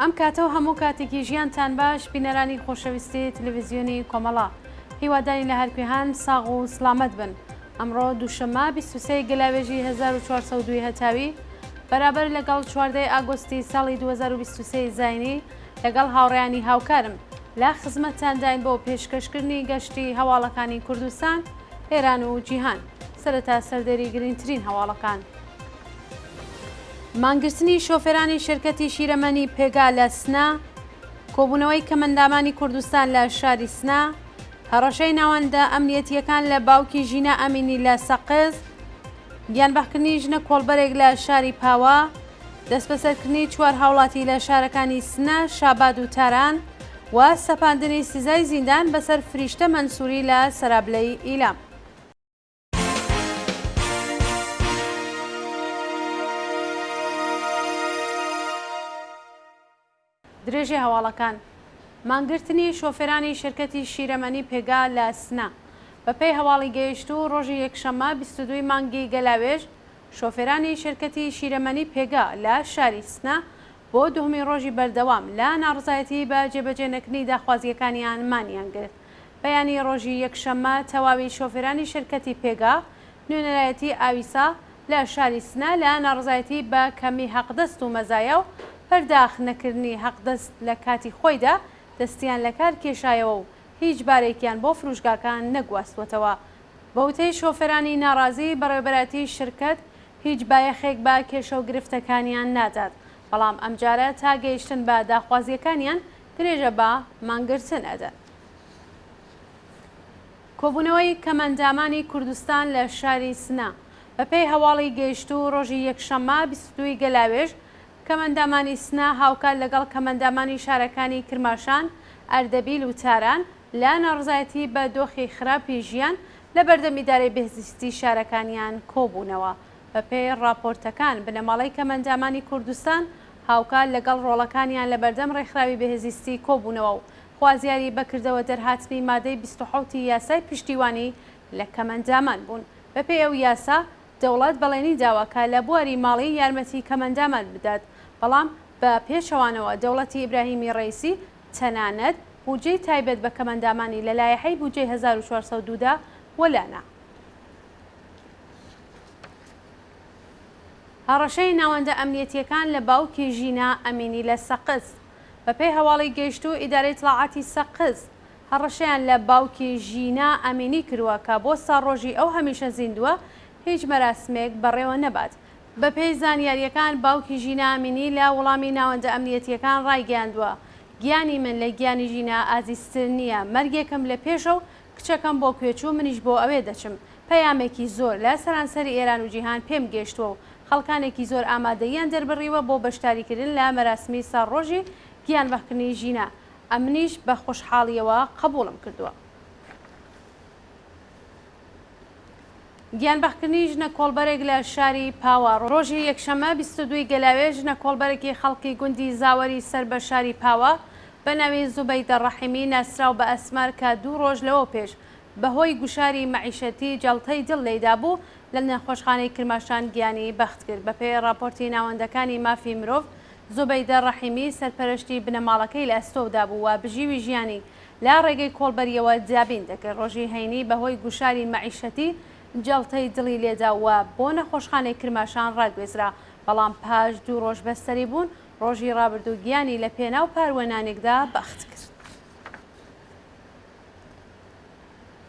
ئەم کاتە و هەموو کاتێکی ژیانتان باش بینەرانی خۆشەویستی تلویزیۆنی کۆمەڵە هیوادارین لە هەرکوێ هەن ساغ و سڵامەت بن ئەمڕۆ دووشەممە 23 گەلاوێژی 1402 هەتاوی بەرابەر لەگەڵ 14 ئاگۆستی ساڵی 2023 زاینی لەگەڵ هاوڕێیانی هاوکارم لە خزمەتتانداین بۆ پێشکەشکردنی گەشتی هەواڵەکانی کوردستان، ئێران و جیهان. سەرەتا سەردێری گرنگترین هەواڵەکان. مانگرتنی شۆفێرانی شرکەتی شیرەمەنی پێگا لە سنە، کۆبوونەوەی کەمەندامانی کوردستان لە شاری سنە، هەڕەشەی ناوەندە ئەمنیەتییەکان لە باوکی ژینا ئەمینی لە سەقز، گیانبەختکردنی ژنە کۆڵبەرێک لە شاری پاوە، دەستبەسەرکردنی چوار هاوڵاتی لە شارەکانی سنە، شاباد و تاران و سەپاندنی سزای زیندان بەسەر فریشتە مەنسووری لە سەرابلەی ئیلام. درێژەی هەواڵەکان، مانگرتنی شۆفێرانی شرکەتی شیرەمەنی پێگا لە سنە. بەپێی هەواڵی گەیشتوو، ڕۆژی یەکشەممە 22 ی مانگی گەلاوێژ، شۆفێرانی شرکەتی شیرەمەنی پێگا لە شاری سنە بۆ دووهەمین ڕۆژی بەردەوام لە ناڕزایەتی بە جێبەجێ نەکردنی داخوازییەکانیان مانیان گرت. بەیانی ڕۆژی یەکشەممە تەواوی شۆفێرانی شرکەتی پێگا نوێنەرایەتی ئاویسا لە شاری سنە لە ناڕەزایەتی بە کەمی حەقدەست و مەزایا و پەرداخ نەکردنی حەقدەست لە کاتی خۆیدا دەستیان لە کار کێشایەوە و هیچ بارێکیان بۆ فروشگاکان نەگواستووەتەوە. بە وتەی شۆفێرانی ناڕازی، بەڕێوەبەرایەتی شرکەت هیچ بایەخێک بە کێشە و گرفتەکانیان نادات، بەڵام ئەمجارە تا گەیشتن بە داخوازییەکانیان درێژە بە مانگرتن ئەدەن. کۆبوونەوەی کەمئەندامانی کوردستان لە شاری سنە. بەپێی هەواڵی گەیشتوو ڕۆژی یەکشەممە 22 ی گەلاوێژ، کەمئەندامانی سنە هاوکات لەگەڵ کەمئەندامانی شارەکانی کرماشان، ئەردەبیل و تاران لە ناڕزایەتی بە دۆخی خراپی ژیان لە بەردەم ئیدارەی بێهزیستی شارەکانیان کۆبوونەوە. بەپێی ڕاپۆرتەکان بنەماڵەی کەمئەندامانی کوردستان هاوکات لەگەڵ ڕۆڵەکانیان لە بەردەم ڕێکخراوی بێهزیستی کۆبوونەوە و خوازیاری بە کردەوە دەرهاتنی مادەی 27 ی یاسای پشتیوانی لە کەمئەندامان بوون. بەپێی ئەو یاسا، دەوڵەت بەڵێنی داوە کە لە بواری ماڵی یارمەتی کەمئەندامان بدات، بەڵام بە پێچەوانەوە دەوڵەتی ئیبراهیمی ڕەئیسی تەنانەت بودجەی تایبەت بە کەمئەندامانی لە لایحەی بودجەی 1402 دا وەلا نا. هەڕەشەی ناوەندە ئەمنیەتییەکان لە باوکی ژینا ئەمینی لە سەقز. بەپێی هەواڵی گەیشتوو ئیدارەی ئیتڵاعاتی سەقز هەڕەشەیان لە باوکی ژینا ئەمینی کرووە کە بۆ ساڵڕۆژی ئەو هەمیشە زیندووە هیچ مەراسمێک بەڕێوە نەبات. بەپێی زانیارییەکان باوکی ژینا ئەمینی لە وڵامی ناوەندە ئەمنیەتییەکان ڕایگەیاندووە، گیانی من لە گیانی ژینا ئازیزتر نییە، مەرگێکم لە پێشە و کچەکەم بۆ کوێ چوو منیش بۆ ئەوێ دەچم. پەیامێکی زۆر لە سەرانسەری ئێران و جیهان پێم گەیشتووە و خەڵکانێکی زۆر ئامادەییان دەربڕیوە بۆ بەشداریکردن لە مەراسمی ساڵڕۆژی گیانبەختکردنی ژینا، ئەمنیش بە خۆشحاڵییەوە قەبووڵم کردووە. گیانبەختکردنی ژنە کۆڵبەرێک لە شاری پاوە. ڕۆژی یەکشەممە 22 ی گەلاوێژ ژنە کۆڵبەرێکی خەڵکی گوندی زاوەری سەر بە شاری پاوە بە ناوی زوبەیدە ڕەحیمی ناسراو بە ئەسمەر کە دوو ڕۆژ لەوەپێش بەهۆی گوشاری مەعیشەتی جەڵتەی دڵ لێیدابوو، لە نەخۆشخانەی کرماشان گیانی بەخت کرد. بەپێی ڕاپۆرتی ناوەندەکانی مافی مرۆڤ، زوبەیدە ڕەحیمی سەرپەرشتی بنەماڵەکەی لە ئەستۆدا بوو و بژیوی ژیانی لە ڕێگەی کۆڵبەرییەوە دابین دەکرد. ڕۆژی هەینی بەهۆی گوشاری مەعیشەتی جەڵتەی دڵی لێدا و بۆ نەخۆشخانەی کرماشان ڕاگوێزرا، بەڵام پاش دوو ڕۆژ بەستەری بوون، ڕۆژی ڕابردوو گیانی لە پێناو پاروە نانێکدا بەخت کرد.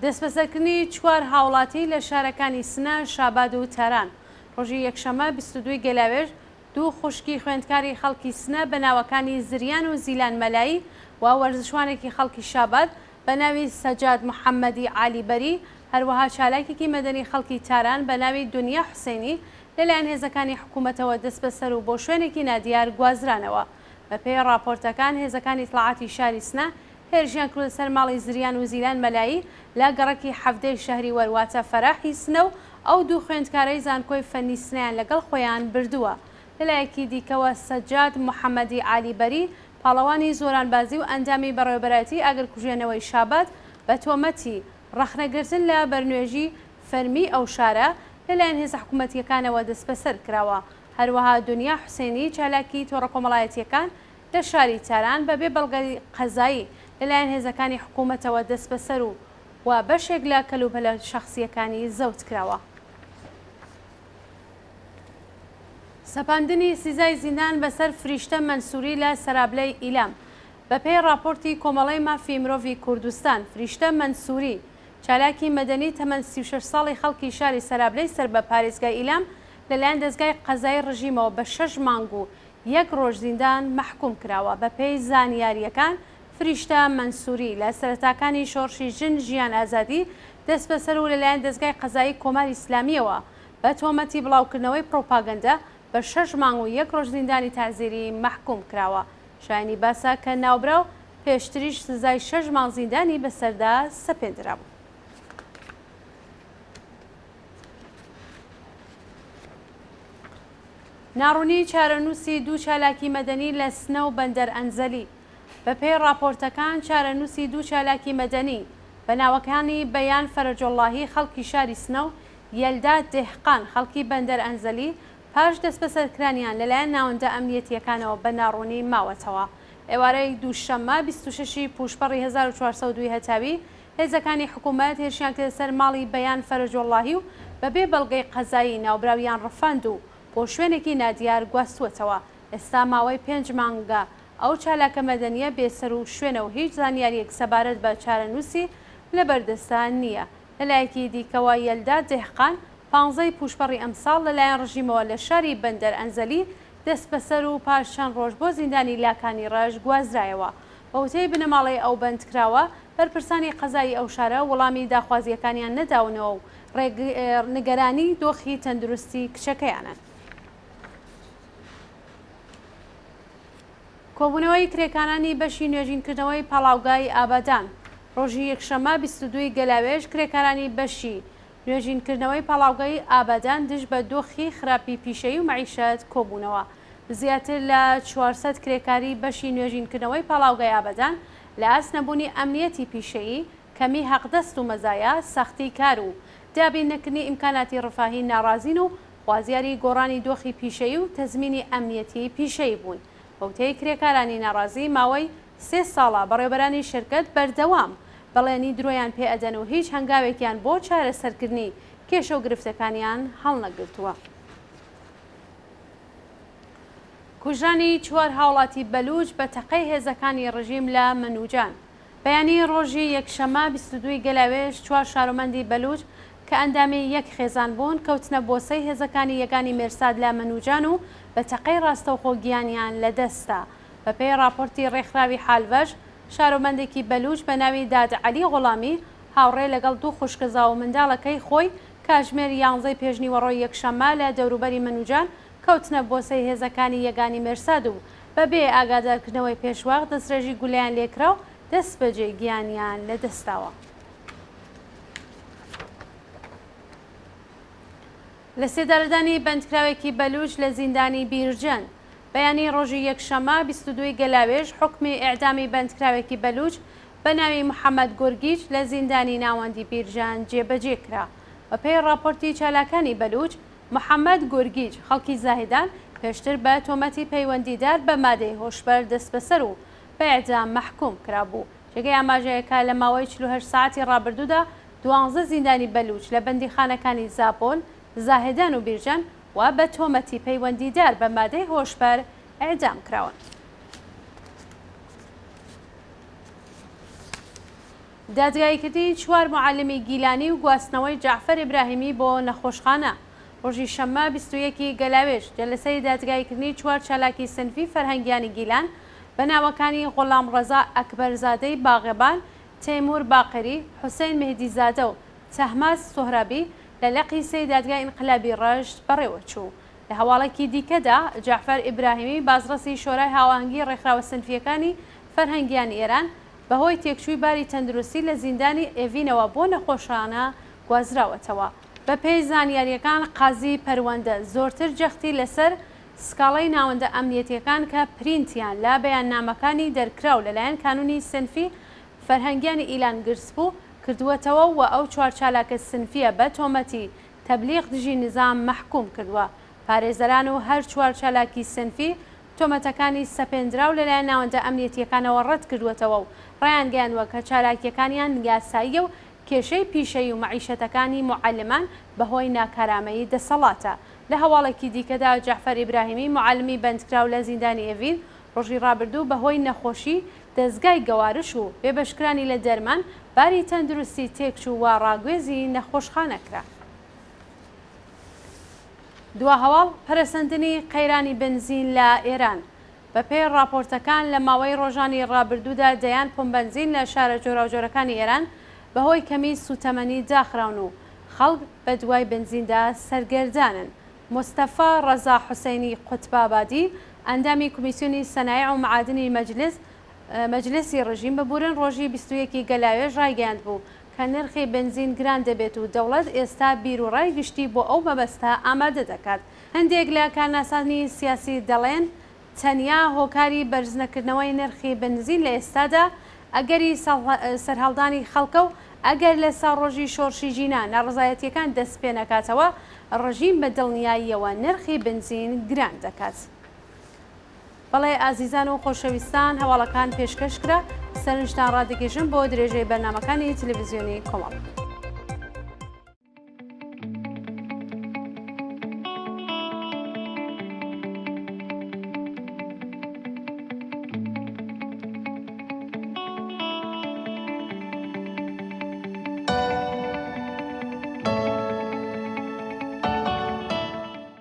دەستبەسەرکردنی چوار هاوڵاتی لە شارەکانی سنە، شاباد و تاران. ڕۆژی یەکشەممە 22 ی گەلاوێژ، دوو خوشکی خوێندکاری خەڵکی سنە بە ناوەکانی زریان و زیلان مەلایی و وەرزشوانێکی خەڵکی شاباد بە ناوی سەجاد محەممەدی عالیبەری، هەروەها چالاکێکی مەدەنی خەڵکی تاران بە ناوی دونیا حوسێنی لەلایەن هێزەکانی حکوومەتەوە دەستبەسەر و بۆ شوێنێکی نادیار گوازرانەوە. بەپێی ڕاپۆرتەکان هێزەکانی ئیتڵاعاتی شاری سنە هێرشیان کردە سەر ماڵی زریان و زیلان مەلایی لە گەڕەکی حەڤدەی شەهریوەر واتە فەراح ی سنە و ئەو دوو خوێندکارەی زانکۆی فەنی سنەیان لەگەڵ خۆیان بردووە. لەلایەکی دیکەوە سەجاد محەمەدی عالیبەری پاڵەوانی زۆرانبازی و ئەندامی بەڕێوەبەرایەتی ئاگرکوژێنەوەی شاباد بە تۆمەتی ڕەخنەگرتن لە بەرنوێژی فەرمیی ئەو شارە لەلایەن هێزە حکوومەتییەکانەوە دەستبەسەر کراوە. هەروەها دونیا حوسێنی چالاکی تۆڕە کۆمەڵایەتییەکان. لە شاری تاران بە بێ بەڵگەی قەزایی لەلایەن هێزەکانی حکوومەتەوە دەستبەسەر و و بەشێک لە کەلوپەلە شەخسییەکانی زەوت کراوە. سەپاندنی سزای زیندان بەسەر فریشتە مەنسووری لە سەرابلەی ئیلام بەپێی ڕاپۆرتی کۆمەڵەی مافی مرۆڤی کوردستان، فریشتە مەنسووری، چالاکی مەدەنی تەمەن 36 ساڵی خەڵکی شاری سەرابلەی سەر بە پارێزگای ئیلام لەلایەن دەزگای قەزایی ڕژیمەوە بە شەش مانگ و یەک ڕۆژ زیندان مەحکووم کراوە. بەپێی زانیارییەکان، فریشتە مەنسووری لە سەرەتاکانی شۆڕشی ژن ژیان ئازادی دەستبەسەر و لەلایەن دەزگای قەزایی کۆماری ئیسلامییەوە بە تۆمەتی بڵاوکردنەوەی پڕۆپاگەندە بە شەش مانگ و یەک ڕۆژ زیندانی تەعزیری مەحکووم کراوە. شایانی باسە کە ناوبراو پێشتریش سزای شەش مانگ زیندانی بەسەردا سەپێندرابوو. ناڕوونیی چارەنووسی دوو چالاکی مەدەنی لە سنە و بەندەر ئەنزەلی بەپێی ڕاپۆرتەکان چارەنووسی دوو چالاکی مەدەنی بە ناوەکانی بەیان فەرەجۆڵڵاهی خەڵکی شاری سنە و یەلدا دێهقان خەڵکی بەندەر ئەنزەلی پاش دەستبەسەرکرانیان لەلایەن ناوەندە ئەمنیەتییەکانەوە بە ناڕوونی ماوەتەوە. ئێوارەی دووشەممە 26 ی پووشپەڕی 1402 هەتاوی، هێزەکانی حکوومەت هێرشیان کردە سەر ماڵی بەیان فەرەجۆڵڵاهی و بەبێ بەڵگەی قەزایی ناوبراویان ڕفاند و بۆ شوێنێکی نادیار گواستووەتەوە. ئێستا ماوەی پێنج مانگە ئەو چالاکە مەدەنییە بێسەروشوێنە و هیچ زانیارییەک سەبارەت بە چارەنووسی لەبەردەستدا نییە. لەلایەکی دیکەوە یەلدا دێهقان، پانزەی پووشپەڕی ئەمساڵ لەلایەن ڕژیمەوە لە شاری بەندەر ئەنزەلی دەستبەسەر و پاش چەند ڕۆژ بۆ زیندانی لاکانی ڕەش گوازرایەوە. بە وتەی بنەماڵەی ئەو بەندکراوە، بەرپرسانی قەزایی ئەو شارە وڵامی داخوازییەکانیان نەداونەوە و نیگەرانی دۆخی تەندروستی کچەکەیانن. کۆبوونەوەی کرێکارانی بەشی نوێژینکردنەوەی پاڵاوگای ئابادان ڕۆژی یەکشەممە 22 ی گەلاوێژ کرێکارانی بەشی نوێژینکردنەوەی پاڵاوگای ئابادان دژ بە دۆخی خراپی پیشەیی و مەعیشەت کۆبوونەوە. زیاتر لە 400 کرێکاری بەشی نوێژینکردنەوەی پاڵاوگای ئابادان لە ئاست نەبوونی ئەمنیەتی پیشەیی، کەمی حەقدەست و مەزایا، سەختی کار و دابین نەکردنی ئیمکاناتی ڕفاهی ناڕازین و خوازیاری گۆڕانی دۆخی پیشەیی و تەزمینی ئەمنیەتی پیشەیی بوون. بەوتەی کرێکارانی ناڕازی ماوەی سێ ساڵە بەڕێوەبەرانی شرکەت بەردەوام بەڵێنی درۆیان پێ ئەدەن و هیچ هەنگاوێکیان بۆ چارەسەرکردنی کێشە و گرفتەکانیان هەڵنەگرتووە. کوژرانی چوار هاوڵاتی بەلووچ بە تەقەی هێزەکانی ڕژیم لە مەنوجان. بەیانی ڕۆژی یەکشەممە 22 ی گەلاوێژ چوار شارۆمەندی بەلووچ کە ئەندامی یەک خێزان بوون کەوتنە بۆسەی هێزەکانی یەگانی مێرساد لە مەنوجان و بە تەقەی ڕاستەوخۆ گیانیان لەدەستدا. بەپێی ڕاپۆرتی ڕێکخراوی حالڤەش، شارۆمەندێکی بەلووچ بە ناوی داد عەلی غوڵامی هاوڕێ لەگەڵ دوو خوشکەزا و منداڵەکەی خۆی کاتژمێر یانزەی پێشنیوەڕۆی یەکشەممە لە دەوروبەری مەنوجان کەوتنە بۆسەی هێزەکانی یەگانی مێرساد و بەبێ ئاگادارکردنەوەی پێشوەخت دەستڕێژی گولەیان لێکرا و دەستبەجێ گیانیان لەدەستداوە. لەسێدارەدانی بەندکراوێکی بەلووچ لە زیندانی بیرجەند. بەیانی ڕۆژی یەکشەممە 22 ی گەلاوێژ حوکمی ئێعدامی بەندکراوێکی بەلووچ بە ناوی محەممەد گۆرگیج لە زیندانی ناوەندی بیرجەند جێبەجێ کرا. بەپێی ڕاپۆرتی چالاکانی بەلووچ، محەممەد گۆرگیج خەڵکی زاهیدان پێشتر بە تۆمەتی پەیوەندیدار بە مادەی هۆشبەر دەستبەسەر و بە ئێعدام مەحکووم کرابوو. جێگەی ئاماژەیە کە لە ماوەی 48 سەعاتی ڕابردوودا دوانزە زیندانی بەلووچ لە بەندیخانەکانی زابۆل، زاهێدان و بیرجەند و بە تۆمەتی پەیوەندیدار بە مادەی هۆشبەر ئێعدام کراون. دادگاییکردنی چوار موعەلمی گیلانی و گواستنەوەی جەعفەر ئیبراهیمی بۆ نەخۆشخانە ڕۆژی شەممە 21 ی گەلاوێژ جەلەسەی دادگاییکردنی چوار چالاکی سنفی فەرهەنگیانی گیلان بە ناوەکانی غوڵامڕەزا ئەکبەرزادەی باغێبان، تەیموور باقری، حوسەین مێهدیزادە و تەهماس سۆهرابی لە لقی سێی دادگای ئینقلابی ڕەشت بەڕێوە چوو. لە هەواڵێکی دیکەدا، جەعفەر ئیبراهیمی بازڕەسی شۆرای هاوئاهەنگیی ڕێکخراوە سنفییەکانی فەرهەنگیانی ئێران، بە هۆی تێکچووی باری تەندروستی لە زیندانی ئێڤینەوە بۆ نەخۆشخانە گوازراوەتەوە. بە پێی زانیارییەکان قازی پەروەندە زۆرتر جەختی لەسەر سکاڵای ناوەندە ئەمنیەتییەکان کە پرینتیان لە بەیاننامەکانی دەرکراو لەلایەن کانوونی سنفی فەرهەنگیانی ئیلان گرتبوو، کردووەتەوە و ئەو چوار چالاکە سنفییە بە تۆمەتی تەبلیغ دژی نیزام مەحکووم کردووە. پارێزەران و هەر چوار چالاکی سنفی. تۆمەتەکانی سەپێندراو لەلایەن ناوەندە ئەمنیەتییەکانەوە ڕەت کردووەتەوە و ڕایانگەیاندووە کە چالاکییەکانیان یاساییە و کێشەی پیشەیی و مەعیشەتەکانی موعەلمان بەهۆی ناکارامەیی دەسەڵاتە. لە هەواڵێکی دیکەدا جەعفەر ئیبراهیمی موعەلمی بەندکراو لە زیندانی ئێڤین ڕۆژی ڕابردوو بەهۆی نەخۆشی دەزگای گەوارش و بێبەشکرانی لە دەرمان باری تەندروستی تێکچوو و ڕاگوێزی نەخۆشخانە کرا. دوا هەواڵ، پەرەسەندنی قەیرانی بنزین لە ئێران. بەپێی ڕاپۆرتەکان لە ماوەی ڕۆژانی ڕابردوودا دەیان پۆمپ بەنزین لە شارە جۆراوجۆرەکانی ئێران بەهۆی کەمی سووتەمەنی داخراون و خەڵک بەدوای بنزیندا سەرگەردانن. مستەفا ڕەزا حوسەینی قوتبابادی، ئەندامی کومیسیۆنی سەنایع و مەعادنی مەجلس مەجلسی ڕژیم ببورن ڕۆژی 21 ی گەلاوێژ ڕایگەیاندبوو کە نرخی بنزین گران دەبێت و دەوڵەت ئێستا بیروڕای گشتی بۆ ئەو مەبەستە ئامادە دەکات. هەندێک لە کارناسانی سیاسی دەڵێن، تەنیا هۆکاری بەرزنەکردنەوەی نرخی بنزین لە ئێستادا ئەگەری سەرهەڵدانی خەڵکە و ئەگەر لە ساڵڕۆژی شۆڕشی ژینا ناڕەزایەتییەکان دەستپێنەکاتەوە، ڕژیم بە دڵنیاییەوە نرخی بنزین گران دەکات. بەڵێ ئازیزان و خۆشەویستان هەواڵەکان پێشکەش کرا، سەرنجتان ڕادەکێشم بۆ درێژەی بەرنامەکانی تلویزیۆنی کۆمەڵ.